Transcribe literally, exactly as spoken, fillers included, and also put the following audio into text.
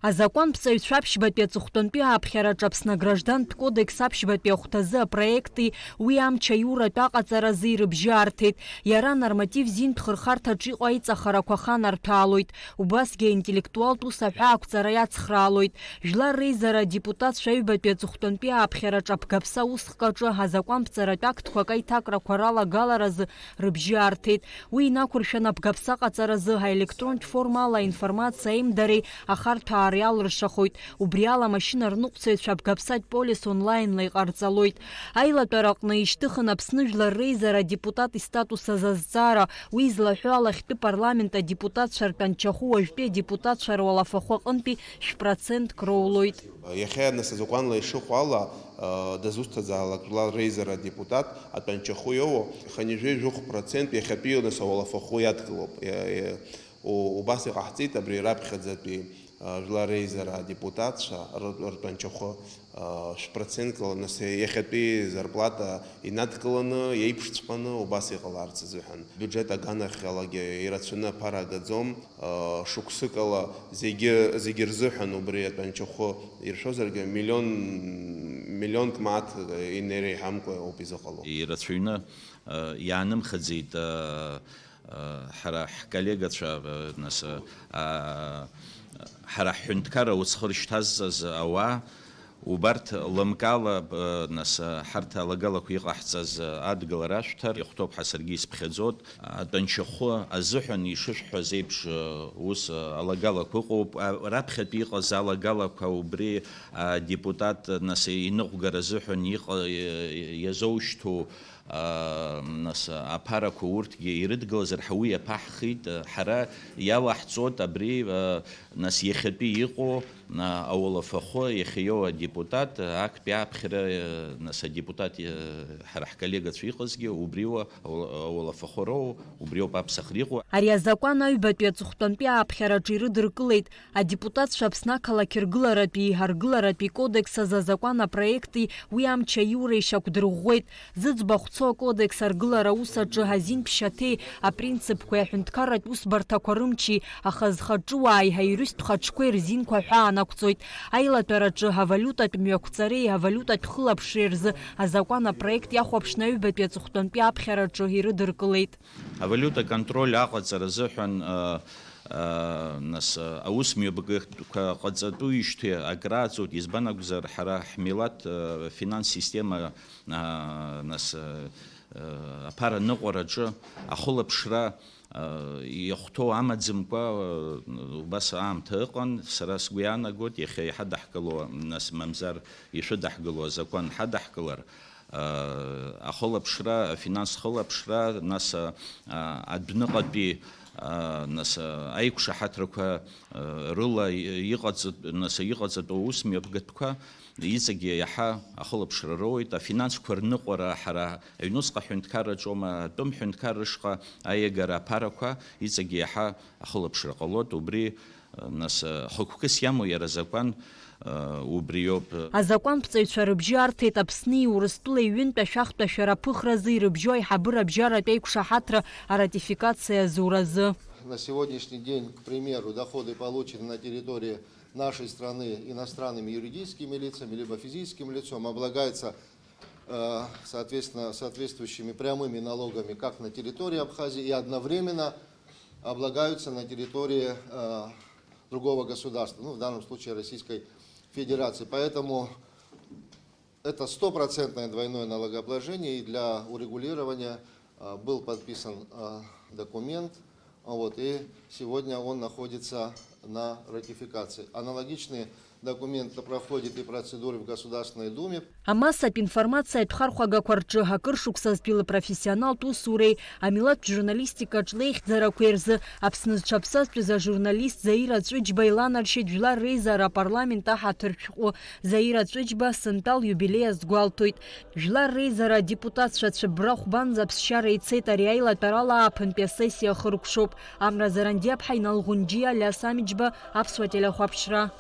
Азакәанԥҵаҩцәа аԥшьбатәи аҵыхәтәантәи ааԥхьараҿы Аԥсны аграждантә кодекс аԥшьбатәи ахәҭазы апроекти уи амч аиуратә аҟаҵарази рыбжьы арҭеит. Иара анорматив зинтә хырхарҭаҿ иҟоу аиҵахарақәа аханарҭәаалоит, убасгьы аинтеллектуалтә ус аҳәаақәҵара иацхраалоит. Жәлар реизара адепутатцәа аҩбатәи аҵыхәтәантәи ааԥхьараҿы Абгаԥса аусхкаҿы азакәанԥҵаратә актқәак аиҭакрақәа ралагаларазы рыбжьы арҭеит. Уи инақәыршәаны Абгаԥса аҟаҵаразы аелектронтә форма ала аинформациа аимдареи ахарҭәаареи алыршахоит. Убри ала амашьына рныҟәцаҩцәа Абгаԥсатә полис онлаинла иҟарҵалоит. Аилатәара аҟны ишьҭыхын Аԥсны Жәлар Реизара адепутат истатус азазҵаара, уи излаҳәо ала, ахьтәы парламент адепутатцәа ртәанчахәы уажәтәи адепутатцәа руалафахәы аҟынтәи шә-процентк роулоит. Иахьа, нас, азакәанла ишыҟоу ала, э, дазусҭазаалак Жәлар Реизара адепутат атәанчахәы иоуа, хынҩажәи жәохә процент иахьатәи, нас, ауалафахәы иадгылоуп. Э, э, у-, убас иҟаҳҵеит абри раԥхьаӡатәи, э, Жәлар Реизара адепутатцәа р-, ртәанчахәы, э, шә-процентла, нас, иахьатәи зарплата инадкыланы, иеиԥшҵәҟьаны убас иҟаларц азыҳәан. Биуџьет аганахьалагьы ирацәаны аԥара агаӡом. Шықәсыкала зегьы, зегьы рзыҳәан убри атәанчахәы иршәозаргьы, миллион, миллионк мааҭ инеиреиҳамкәа ауп изыҟало. Ирацәаҩны, э, иаанымхаӡеит, э, э, ҳара ҳколлегацәа, э, нас, э, а, ҳара ҳҳәынҭқарра уцхыр шьҭазҵаз ауаа, Убарҭ лымкаала, э, нас, э, ҳарҭ алагалақәа иҟаҳҵаз, э, адгылара ашәҭар, ихәҭоуп ҳәа саргьы исԥхьаӡоит. Атәанчахәы азыҳәан ишышәҳәаз еиԥш, э, ус, э, алагалақәа ыҟоуп. А, раԥхьатәи иҟаз алагалақәа убри, а, адепутат, нас, иныҟәгара азыҳәан иҟа-, э, иазоушьҭу, а, нас, аԥарақәа урҭгьы ирыдгылазар ҳәа уи иаԥаҳхит. Ҳара иалаҳҵоит абри, э, Нас иахьатәи иҟоу, а, ауалафахәы иахьа иоуа адепутат, актәи аԥхьара, а, нас адепутат, а, ҳара ҳколлегацәа иҟазгьы убриоуа ауала-, ауалафахәы роуа, убриоуп аԥсахра иҟоу. Ари азакәан аҩбатәи аҵыхәтәантәи ааԥхьараҿы ирыдыркылеит адепутатцәа Аԥсны ақалақь ргыларатәи аргыларатәи кодекс азы азакәан апроекти уи амч аиуреи шьақәдырӷәӷәеит. Зыӡбахә цо акодекс аргылара аус аҿы азин ԥшьаҭеи апринципқәеи аҳәынҭқарратә усбарҭақәа рымчи, аха зхаҿыуааи аиҳаирыстә хаҿқәеи рзинқәа аҳәаа анақәҵоит. Аилатәараҿы авалиутатә мҩақәҵареи авалиутатә хылаԥшреи рзы азакәан апроект иахәаԥшны аҩбатәи аҵыхәтәантәи аԥхьараҿы ирыдыркылеит. Авалиута контроль аҟаҵара азыҳәан, а, а, нас, а, аус мҩаԥгатәқәа ҟаҵатәуижьҭеи акрааҵуеит, избан акәзар, ҳара ҳмилаҭ, а, финанс система, а, нас, а, а, аԥара ныҟәараҿы ахылаԥшра, а, иахәҭоу амаӡамкәа, а, убас аамҭа ыҟан, сара сгәы иаанагоит, иахьа иҳадаҳкыло, нас, мамзар ишәыдаҳкыло азакәан ҳадаҳкылар, ахылаԥшра, афинанс хылаԥшра, нас, а, адәныҟатәи, а, нас, а, аиқәшаҳаҭрақәа, а, рыла иҟаҵатә-, нас, иҟаҵатәу аус мҩаԥгатәқәа иҵегьы иаҳа ахылаԥшра роуеит. Афинансқәа рныҟәара ҳара аҩнуҵҟа ҳәынҭқарраҿоума, атәым ҳәынҭқарра шҟа аиагара аԥарақәа иҵегьы иаҳа ахылаԥшра ҟалоит. Убри Нас, хықәкыс иамоу иара азакәан, убриоуп. Азакәанԥҵаҩцәа рыбжьы арҭеит Аԥсни Урыстәылеи ҩынтә ашәахтә ашәара аԥыхразы ирыбжьоу аиҳабыра абжьаратә еиқәшаҳаҭра аратификациа азуразы. На сегодняшний день, к примеру, доходы, полученные на территории нашей страны иностранными юридическими лицами либо физическим лицом, облагаются э, соответственно, соответствующими прямыми налогами как на территории Абхазии и одновременно облагаются на территории э, другого государства, ну, в данном случае Российской Федерации. Поэтому это стопроцентное двойное налогообложение, и для урегулирования э, был подписан э, документ, вот, и сегодня он находится на ратификации. Аналогичные документы проходят и процедуры в Государственной Думе. Амассатә информациатә хархәагақәа рҿы акыр шықәсазтәи лпрофессионалтә усуреи амилаҭтә журналистикаҿ леихьӡарақәеи рзы Аԥсны зҽаԥсазтәыз ажурналист Заира Ҵәыџьба иланаршьеит Жәлар Реизара апарламент аҳаҭыр шәҟәы. Заира Ҵәыџьба сынтәа лиубилеи азгәалҭоит. Жәлар Реизара адепутатцәа цәыббра хәбанӡа аԥсшьара ицеит ари аилатәарала ааԥынтәи асессиа ахыркәшоуп. Амра Зарандиаԥҳа, Инал Ӷәынџьиа, Алиас Амиџьба, Аԥсуа телехәаԥшра.